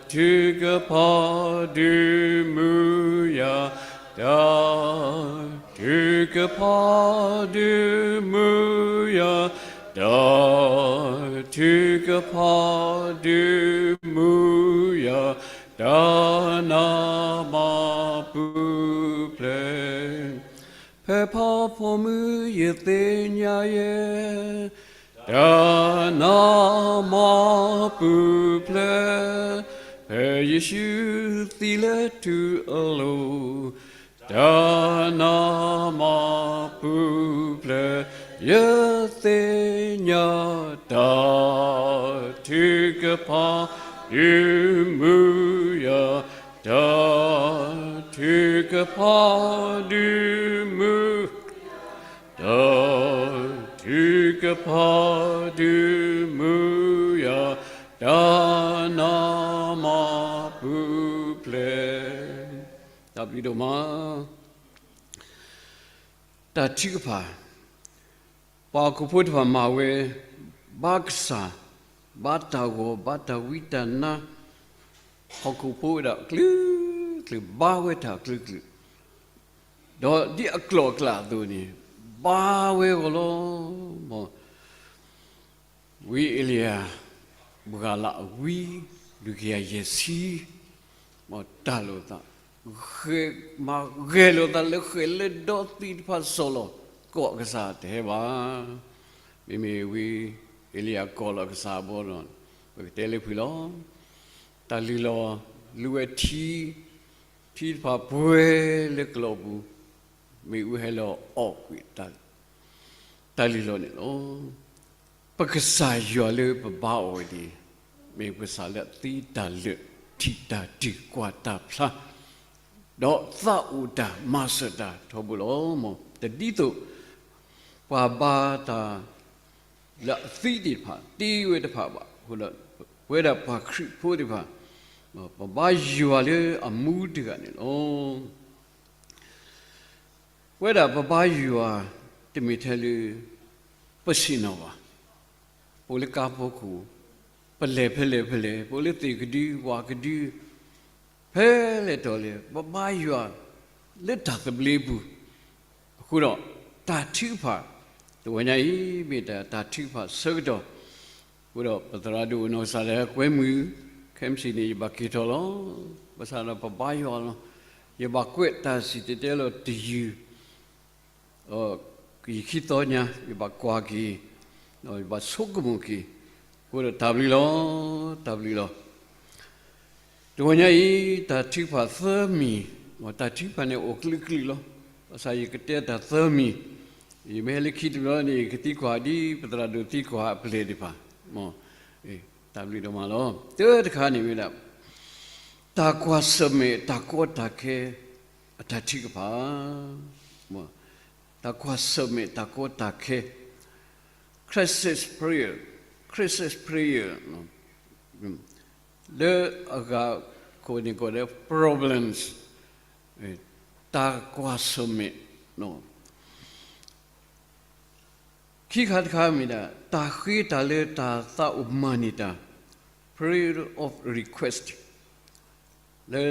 တၢ်ထုကဖၣ်ဒုးမူယၤ, တၢ်ထုကဖၣ်ဒုးမူယၤ, တၢ်ထုကဖၣ်ဒုးမူယၤ, တၢ်နးမၤပူၤဖျဲး ဖဲဖးဖီမုၢ်ယသ့ၣ်ညါယဲ, တၢ်နးမၤပူၤဖျဲး, ဖဲယ့ၣ်ၡူးသံလၢထူၣ်အလိၤ, တၢ်နးမၤပူၤဖျဲး, ယသ့ၣ်ညါ တၢ်ထုကဖၣ်ဒုးမူယၤ, တၢ်ထုကဖၣ်ဒုးမူ, တၢ်ထုကဖၣ်ဒုးမူယၤ, တၢ်နးမၤပူၤဖျဲး. တၢ်ဘျုးဒိၣ်မး. တၢ်ထုကဖၣ်, ပှၤဟီၣ်ခိၣ်ဖိတဖၣ်မၤဝဲ ဘါကစၢ်, ဘါတၢ်ဂီၤ, ဘါတၢ်ဝံတၢ်နါ, ဟီၣ်ခိၣ်ဖိဝဲဒၣ်အကလုာ်ကလုာ်, ဘါဝဲတၢ်အကလုာ်ကလုာ်, ဒီးဒ်အကျိၤအကျဲအသိးန့ၣ် ဘါဝဲအဂီၢ်လီၤ. မ် ဝံအ့လံယၤ ဘှါလၢအဝံ လွံၢ်ကယၤယဲၢ်ဆံ, မ်တၢ်လိာ်သး, မၤဂဲၤလိာ်သးလၢဃဲၤလၢဒီသံးတဖၣ်စီၤလီၤ, ကိးကစၢ်တဟဲဘၣ်. မ့မ့ၢ်ဝံအ့လံယၤကိးလီၤကစၢ်အဘီဒီး ပကတဲလၢဖုးလီၤ. တၢ်လုၢ်လီၤ, လုၢ်ဝဲထံ, ထံတဖၣ်ပှဲၤလၢကလီၤပူၤ, မ့ၣ်အူဟဲလီၤအီၣ်ကွံာ် တၢ်လုၢ်လီၤန့ၣ်လီၤ. ပကစၢ်ယွၤလၢပဘါအီၤဝဲန့ၣ် မ့ၢ်ကစၢ်လၢအသ့တၢ်လၢာ်, ထံၣ်တၢ်တုၤကွၢ်တၢ်ဖျါ, ဒီးသးအိၣ်တၢ်မၤစၢၤတၢ်ထီဘိလီၤ. မ်တဒ်သိး ပှၤဘါတၢ် လၢအသံသ့ၣ်တဖၣ် တ့ဝဲတဖၣ်ဘၣ်အဃိဒီး ပဝဲဒၣ်ပှၤခရံာ်ဖိသ့ၣ်တဖၣ် ပဘါယွၤလၢအမူတဂၤန့ၣ်လီၤ. ပဝဲဒၣ်ပဘါယွၤ တမ့ၢ်ထဲလၢ ပဆ့ၣ်နီၤဘၣ်. ပအိၣ်လၢကါဖီခိၣ်, ပလဲၤဖဲလဲၣ်ဖဲလဲၣ်, ပအိၣ်လၢသ့ၣ်ကဒု, ဝၣ်ကဒု, ဖဲလဲၣ်တီၤလဲၣ် ပဘါယွၤလၢတၢ်သဘျ့ပူၤ, အဃိဒီး တၢ်ထုကဖၣ် တဝီညါအံၤ မ့ၢ်တၢ်ထုကဖၣ်ဆၢကတီၢ်, အဃိဒီးပသရၣ်ဒိၣ်နီၢ်ကစၢ်ဒၣ်ကွဲမုာ်, ခဲမုၢ်ဆ့ၣ်န့ၣ် ယဘၣ်က့ၤထီၣ်လီၤ. ဘၣ်ဆၣ်ဒီးပဘါယွၤလီၤ. ယဘၣ်ကွဲးတၢ်စံၣ်တဲၤတဲလီၤတယုၢ် ယခံသီညါ ယဘၣ်ကွၢ်က့ၤ, ယဘၣ်ဆိကမိၣ်က့ၤ, အဃိဒီးတၢ်ဘျုးလီၤ, တၢ်ဘျုးလီၤ. တဝီညါအံၤ တၢ်ထုကဖၣ်သၢမံၤ, တၢ်ထုကဖၣ်န့ၣ်အိၣ်ကလုာ်ကလုာ်လီၤ. ဘၣ်ဆၣ်ယကတဲတၢ်သၢမံၤ, ယမ့ၢ်ဟဲလၢခံတဘျီန့ၣ် ယကသံကွၢ်ဒ်ပသရၣ်ဒိၣ်သံကွၢ်အပျဲၢ်သ့ၣ်တဖၣ်, တၢ်ဘျုးဒိၣ်မးလီၤ. တၢတခါန့ၣ်မ့ၢ်ဒၣ် တၢ်ကွၢ်ဆၢၣ်မဲာ်တၢ်ကီတၢ်ခဲ အတၢ်ထုကဖၣ်, တၢ်ကွၢ်ဆၢၣ်မဲာ်တၢ်ကီတၢ်ခဲ, crisis prayer, crisis prayer, လၢအဂၤခိၣ်န့ၣ်ကိးလၢ problems, တၢ်ကွၢ်ဆၢၣ်မဲာ် ခံခါတခါမ့ၢ်ဒၣ် တၢ်ဃ့တၢ်လၢတၢ်သးအိၣ်မၤန့ၢ်တၢ်, prayer of request, လၢ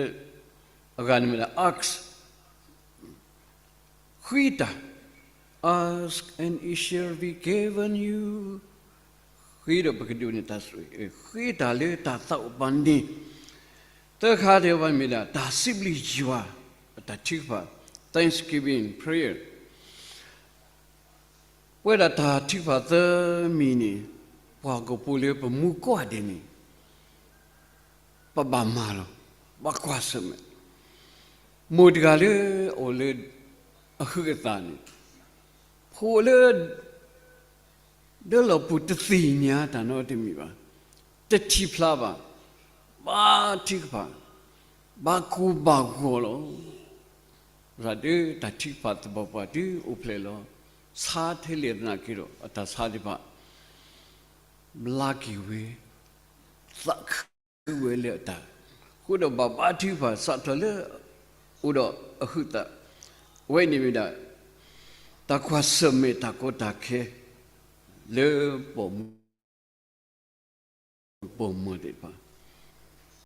အဂၤန့ၣ်မ့ၢ်ဒၣ် ask, ဃ့တၢ်, ask and it shall be given you, ဃ့ဒီးပကဒိးန့ၢ်တၢ်ဆိၣ်ဂ့ၤ, ဃ့တၢ်လၢတၢ်သးအိၣ်မၤန့ၢ်, သၢခါတခါမ့ၢ်ဒၣ် တၢ်စံးဘျုးယွၤ, တၢ်ထုကဖၣ် thanksgiving prayer, ပဝဲဒၣ်တၢ်ထုကဖၣ်သၢမံၤန့ၣ် ပှၤဟီၣ်ခိၣ်ဖိလၢပမူကွၢ်ဒဲးန့ၣ် ပဘၣ်မၤလီၤ, ဘၣ်ကွၢ်ဆၢၣ်မဲာ်, မိၢ်တဂၤလၢအအိၣ်လၢ အဟုးအသးန့ၣ် ဖိလၢ ဒၢလီၢ်ပူၤတသ့ၣ်ညါတၢ်နီတမံၤဘၣ်, တထံၣ်ဖျါဘၣ်, ဘၣ်ထုကဖၣ်, ဘၣ်ကိၢ်ဘၣ်ဂီၤလီၤ. ဘၣ်ဆၣ်ဒီးတၢ်ထုကဖၣ်သပှၢ်ပှၢ်တုၤအိၣ်ဖျဲၣ်လီၤ, ဆါထဲလဲၣ်သနာ်က့ဒီး အတၢ်ဆါသ့ၣ်တဖၣ် ဘျါက့ၤဝဲ, သးခုဝဲလၢအတၢ်, အဃိဒီးဘၣ်ဘါထုကဖၣ်စးထီၣ်လၢ အိၣ်ဒီးအဟုးအသး, အဝဲန့ၣ်မ့ၢ်ဒၣ် တၢ်ကွၢ်ဆၢၣ်မဲာ်တၢ်ကီတၢ်ခဲ လၢပိာ်မုၣ်ပိာ်မၢၤသ့ၣ်တဖၣ်,